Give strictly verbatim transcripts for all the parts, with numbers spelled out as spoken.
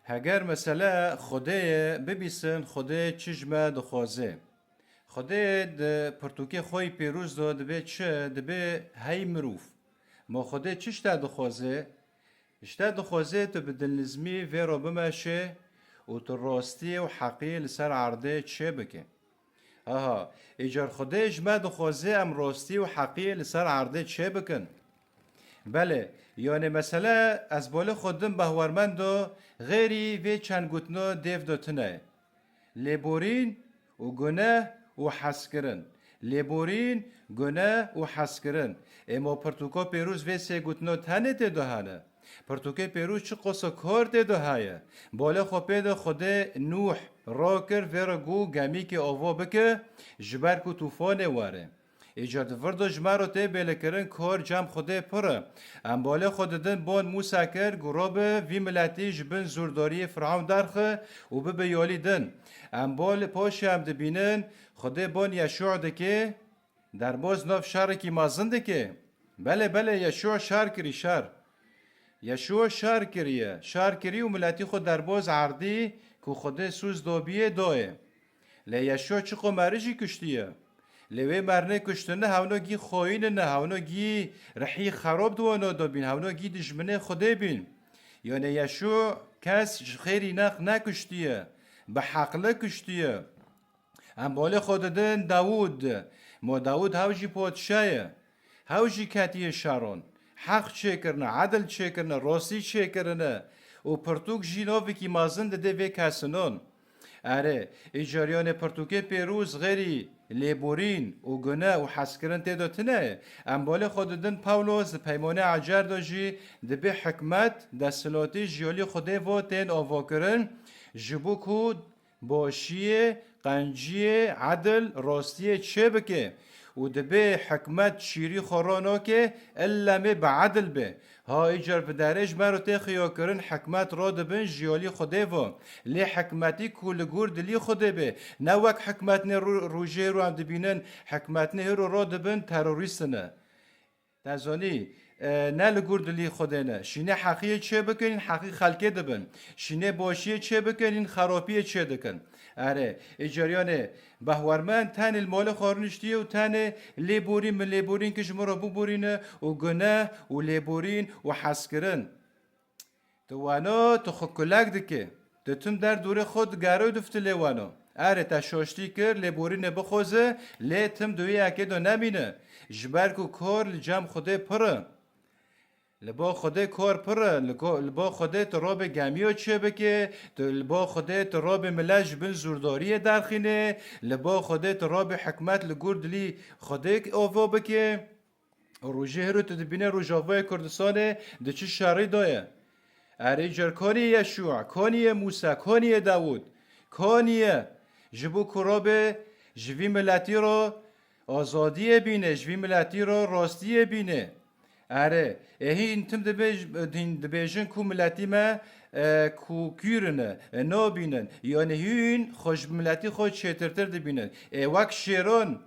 Heger mesele Xwedê ye, bibîsin Xwedê çi ji me dixwaze. Xwedê di pirtûkê xwe yî pêrûz de dibê çi? Dibê hey mirov. Ma Xwedê çi ji te dixwaze? Ji te dixwaze tu bi dilnizmî vê re bimeşe û tu rastiyê û heqiyê li ser erdê çêbike. Aha, îcar Xwedê ji me dixwaze em rastî û heqî li ser erdê çêbikin. Belê, yanê mesele ez bolê xwe dim behwermendo, xêrî vê çend gotino dêv de tune ye. Lêborîn û guneh û hezkirin. Lêborîn, guneh û hezkirin. Ê ma pirtûka pêrûz vê sê gotino tenê tê de hene? Pirtûkê pêrûz çi qoso kor tê de heye. Bolê xwe pê de Xwedê Nûh rakir vê re got gemîkê ava bike, ji ber ku tûfanê were. Îcar di vir de ji me re tê bêlekirin kor cem Xwedê pir e. Em bolê xwe didin bon Mûsa kir, got, Robe vî miletî ji bin zûrdariyê Firavun derxi û bibe yalî din. Em bolê paşê em dibînin, Xwedê bon Yeşû dike, Derbas nav şerekî mezin dike. Belê, belê, Yeşû şer kirî, şer. Yeşû şer kiriye. Şer kirî û miletî xwe derbas erdî ku Xwedê sûz dobiye doye. Lê Yeşû çiqo meri jî kuştiye. Lê wê merinê kuştine hewno gî xoyînine, hewno gî rihî xerab di wano de bîn, hewno gî dijminê Xwedê bîn. Yanê Yeşû kes ji xêrî nex nekuştiye. Bi heqle kuştiye. Em balê xwe didin Dawûd. Ma Dawûd hew jî podşa ye. Hew jî ketiye şeron. Heq çêkirine, edil çêkirine, rastî çêkirine û pirtûk jî navekî mezin dide vê kesinon. Erê, îcar yanê pirtûkê pêrûz xêrî lêborîn û gune û hezkirin tê de tune ye. Em balê xwe didin Pawlos di Peymanê Ecer de jî dibê hikmet, desthilatî ji yolî Xwedê ve tên avakirin, ji bo ku başiyê, qenciyê, edil, rastiyê çêbike û dibê hikmet şîrî xwe ranake, illa mê bi edil be. Ha îcar bi derê ji me re tê xiyakirin, hikmet radibin ji yolî Xwedê ve. Lê hikmetî ku li gor dilî Xwedê be, ne wek hikmetnê ro-, rojê ro em dibînin, hikmetnê hêro radibin terorîst ne. Te zanî, e, ne li gor dilî Xwedê ne. Şînê heqiyê çê bikin, heqî xelkê dibin. Şînê başiyê çê bikin, hîn xerapiyê çê dikin. Erê, ê ceryanê behwermend tenê li malê xwe rûniştiye û tenê lêborîn min lêborîn ki ji min re biborîne û guneh û lêborîn û hezkirin. Tu weno, tu xwe kulek dike. Tu tim der dûrê xwe digere û diftilê weno. Erê, te şaştî kir, lêborînê bixwaze, lê tim di wê yekê de nemîne. Ji ber ku kor li cem Xwedê pir e. Li ba Xwedê kor pir e, li ko-, li ba Xwedê tu rabê gemiyo çê bike, tu li ba Xwedê tu rabê milet ji bin zûrdariyê derxîne, li ba Xwedê tu rabê hikmet li gor dilî Xwedê ava bike. Rojê hiro tu dibîne Rojavayê Kurdistanê di çi şerî de ye. Erê, îcar koniye Yeşûa, koniye Mûsa, koniye Dawûd, koniye. Ji bo ku rabê ji vî miletî re azadiyê bîne, ji vî miletî re rastiyê bîne. Erê, ê hîn tim dibêj-, hîn dibêjin ku miletî me, e, ku kûr in e, e, nabînin. Yanî hîn xwe ji miletî xwe çêtirtir dibînin. Ê wek şêron,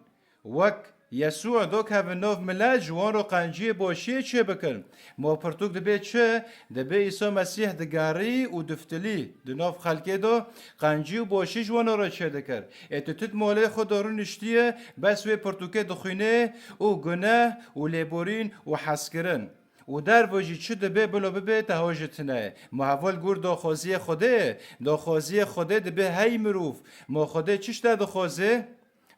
wek Yesû dokeve nav milet ji wan re qenciyê boşiyê çê bikin. Ma pirtûk dibe çi? Dibe Îsa Mesîh digerî û diftilî di nav xelkê de qencî û boşî ji wan re çê dikir. Ê tu tut molê xwe de rûniştiye, bes wê pirtûkê dixwîne û guneh û lêborîn û hezkirin. Û derve jî çi dibe bilo bibe te hoj tine ye. Ma heval gor daxwaziyê Xwedê ye. Daxwaziyê Xwedê dibe hey mirov. Ma Xwedê çi ji te dixwaze?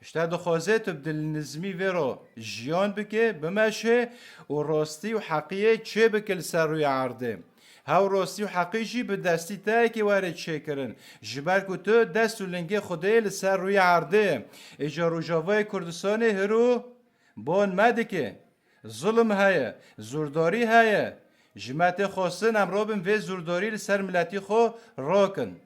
Ji te dixwaze tu bi dilnizmî vê re jiyan bike, bimeşe û rastî û heqiyê çê bike li ser rûyê erdê. Hew rastî û heqî jî bi destî te yekê were çêkirin. Ji ber ku tu dest û lingê Xwedê li ser rûyê erdê ye. Îcar Rojavayê Kurdistanê hiro bon me dike. Zulm heye, zûrdarî heye. Ji me tê xwestin em rabin vê zûrdarî li ser miletî xwe rakin.